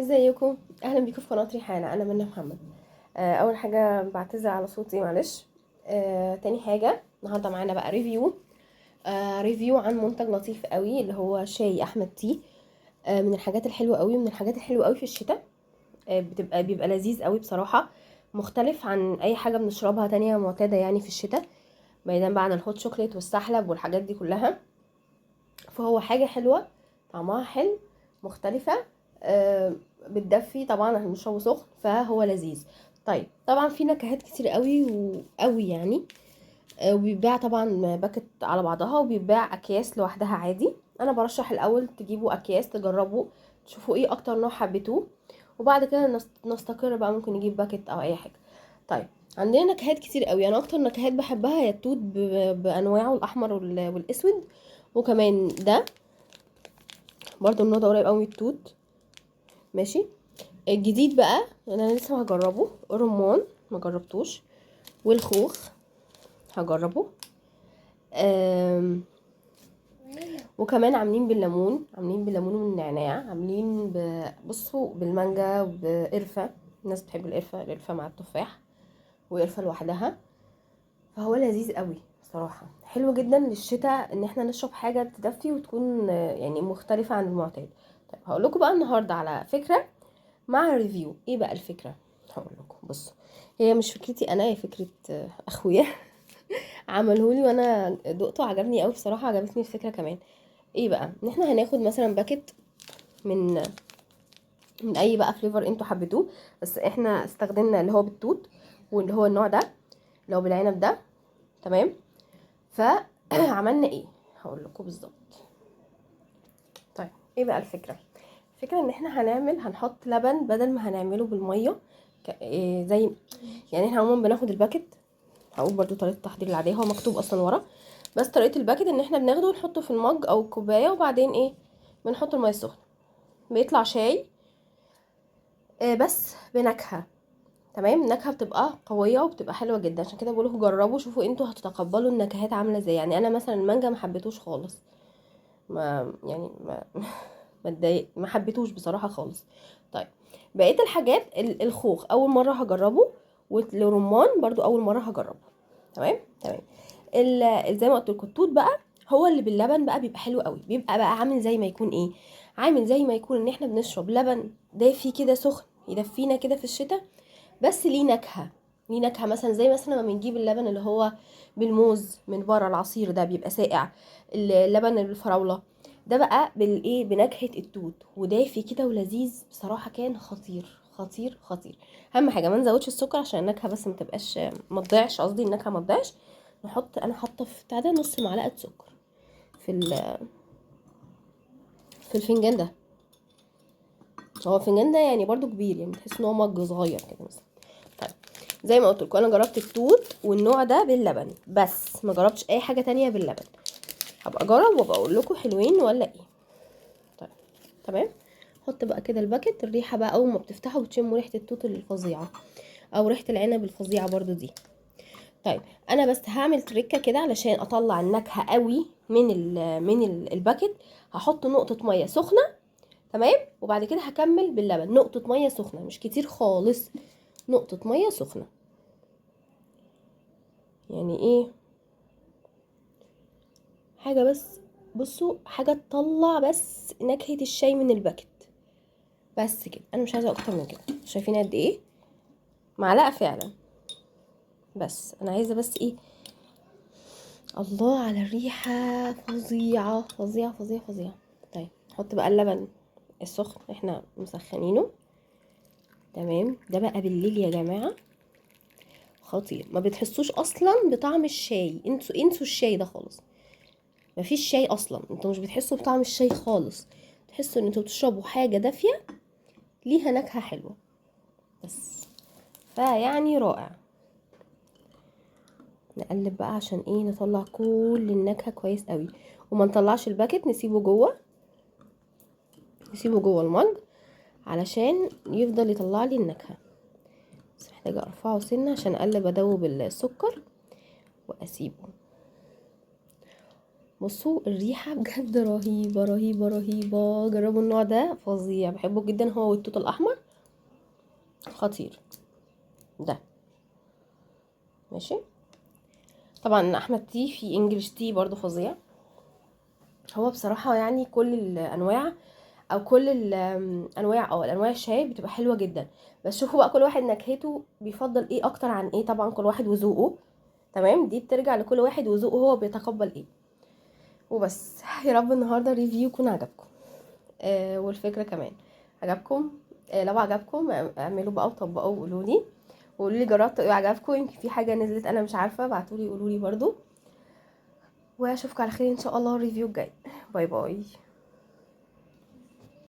ازيكم؟ اهلا بيكم في قناة ريحانه. انا منى محمد. اول حاجة بعتذر على صوتي، معلش. تاني حاجة، النهارده معانا بقى review، review عن منتج لطيف قوي اللي هو شاي احمد tea. من الحاجات الحلوة قوي، من الحاجات الحلوة قوي في الشتاء. بيبقى لذيذ قوي بصراحه، مختلف عن اي حاجة بنشربها تانية معتادة يعني في الشتاء، بعيدا بقى عن ال hot chocolate والسحلب والحاجات دي كلها. فهو حاجة حلوة، طعمها حلو، مختلفة، بتدفي طبعا، احنا بنشربه سخن فهو لذيذ. طيب طبعا في نكهات كتير قوي وقوي يعني، وبيتباع طبعا packet على بعضها، وبيتباع اكياس لوحدها عادي. انا برشح الاول تجيبوا اكياس تجربوا تشوفوا ايه اكتر نوع حبيتوه، وبعد كده نستقر بقى، ممكن نجيب packet او اي حاجة. طيب عندنا نكهات كتير قوي. انا اكتر نكهات بحبها هي التوت بانواعه، الاحمر والاسود، وكمان ده برضو النوع ده قريب قوي من التوت. ماشي. الجديد بقى انا لسه هجربه، الرمان ما جربتوش، والخوخ هجربه، وكمان عاملين بالليمون، عاملين بالليمون والنعناع، عاملين بصوا بالمانجا وبقرفه. الناس بتحب القرفه، القرفه مع التفاح وقرفه لوحدها. فهو لذيذ قوي بصراحة، حلو جدا للشتاء ان احنا نشرب حاجة تدفي وتكون يعني مختلفة عن المعتاد. طيب هقول لكم بقى النهارده على فكرة مع review. ايه بقى الفكرة؟ هقول لكم. بصوا، هي مش فكرتي انا، هي فكرة اخويا عملهولي وانا دقته، عجبني قوي بصراحة، عجبتني الفكرة كمان. ايه بقى؟ ان احنا هناخد مثلا packet من اي بقى flavor انتوا حبيتوه، بس احنا استخدمنا اللي هو بالتوت واللي هو النوع ده اللي هو بالعنب ده، تمام؟ فعملنا ايه؟ هقول لكم بالظبط. طيب ايه بقى الفكرة؟ الفكرة ان احنا هنحط لبن بدل ما هنعمله بالمية، إيه زي يعني احنا عموما بناخد ال packet. هقول برضو طريقه التحضير العادية، هو مكتوب اصلا ورا، بس طريقه ال packet ان احنا بناخده ونحطه في ال mug او الكوباية، وبعدين ايه، بنحط المية السخنة، بيطلع شاي، بس بنكهه، تمام؟ النكهة بتبقى قوية وبتبقى حلوة جدا، عشان كده بقولكم جربوا شوفوا انتوا هتتقبلوا النكهات عامله ازاي. يعني انا مثلا المانجا ما حبيتوش خالص، ما يعني ما ما اتضايق، ما حبيتوش بصراحة خالص. طيب بقية الحاجات، الخوخ اول مرة هجربه، والرمان برضو اول مرة هجربه، تمام؟ تمام. زي ما قلت لكم التوت بقى هو اللي باللبن بقى بيبقى حلو قوي، بيبقى بقى عامل زي ما يكون ايه، عامل زي ما يكون ان احنا بنشرب لبن دافي كده سخن يدفينا كده في الشتاء، بس ليه نكهة، ليه نكهة مثلا زي مثلا لما بنجيب اللبن اللي هو بالموز من بره، العصير ده بيبقى ساقع، اللبن اللي بالفراوله ده بقى بالايه، بنكهه التوت، ودافي كده ولذيذ بصراحة، كان خطير خطير خطير. اهم حاجة ما نزودش السكر عشان النكهة بس ما تبقاش، ما تضيعش، قصدي النكهة ما تضيعش. انا حاطه في بتاع ده نص معلقه سكر في الفنجان ده، هو الفنجان ده يعني برضو كبير، يعني تحس ان هو مج صغير كده مثلا. طيب زي ما قلت لكم انا جربت التوت والنوع ده باللبن بس، ما جربتش اي حاجة تانية باللبن، هبقى اجرب وابقى اقول لكم حلوين ولا ايه. طيب تمام. حط بقى كده ال packet، الريحة بقى اول ما بتفتحه بتشموا ريحه التوت الفظيعة او ريحه العنب الفظيعة برضو دي. طيب انا بس هعمل تريكه كده علشان اطلع النكهة قوي من ال packet. هحط نقطة مية سخنة، تمام؟ وبعد كده هكمل باللبن. نقطة مية سخنة، مش كتير خالص، نقطة مية سخنة، يعني ايه، حاجة بس، بصوا حاجة تطلع بس نكهة الشاي من ال packet بس كده، انا مش عايزه اكتر من كده. شايفين قد ايه؟ معلقه فعلا، بس انا عايزه بس ايه، الله على الريحة، فظيعة فظيعة فظيعة فظيعة. طيب نحط بقى اللبن السخن احنا مسخنينه، تمام؟ ده بقى بالليل يا جماعة خطير، ما بتحسوش اصلا بطعم الشاي، انسوا الشاي ده خالص، مفيش شاي اصلا، انتوا مش بتحسوا بطعم الشاي خالص، تحسوا ان انتوا بتشربوا حاجة دافيه ليها نكهة حلوة بس، فيعني رائع. نقلب بقى عشان ايه، نطلع كل النكهة كويس قوي، وما نطلعش ال packet، نسيبه جوه، نسيبه جوه ال mug علشان يفضل يطلع لي النكهة. بس محتاجه ارفعه سنة عشان اقلب ادوب السكر واسيبه. بصوا الريحة بجد رهيبة رهيبة رهيبة. جربوا النوع ده فظيع، بحبه جدا، هو والتوت الاحمر خطير ده. ماشي. طبعا احمد tea في English tea برضو فظيع. هو بصراحة يعني كل الانواع او كل الانواع او الانواع الشاي بتبقى حلوة جدا، بس شوفوا بقى كل واحد نكهته بيفضل ايه اكتر عن ايه، طبعا كل واحد وذوقه. تمام، دي بترجع لكل واحد وذوقه هو بيتقبل ايه. وبس، يا رب النهارده ال review يكون عجبكم، والفكرة كمان عجبكم. لو عجبكم اعملوا بقى وطبقوا وقولوا لي، وقولوا لي جربتوا ايه عجبكم، يمكن في حاجة نزلت انا مش عارفه، ابعتوا لي قولوا لي برضو. واشوفكم على خير ان شاء الله ال review الجاي. bye bye.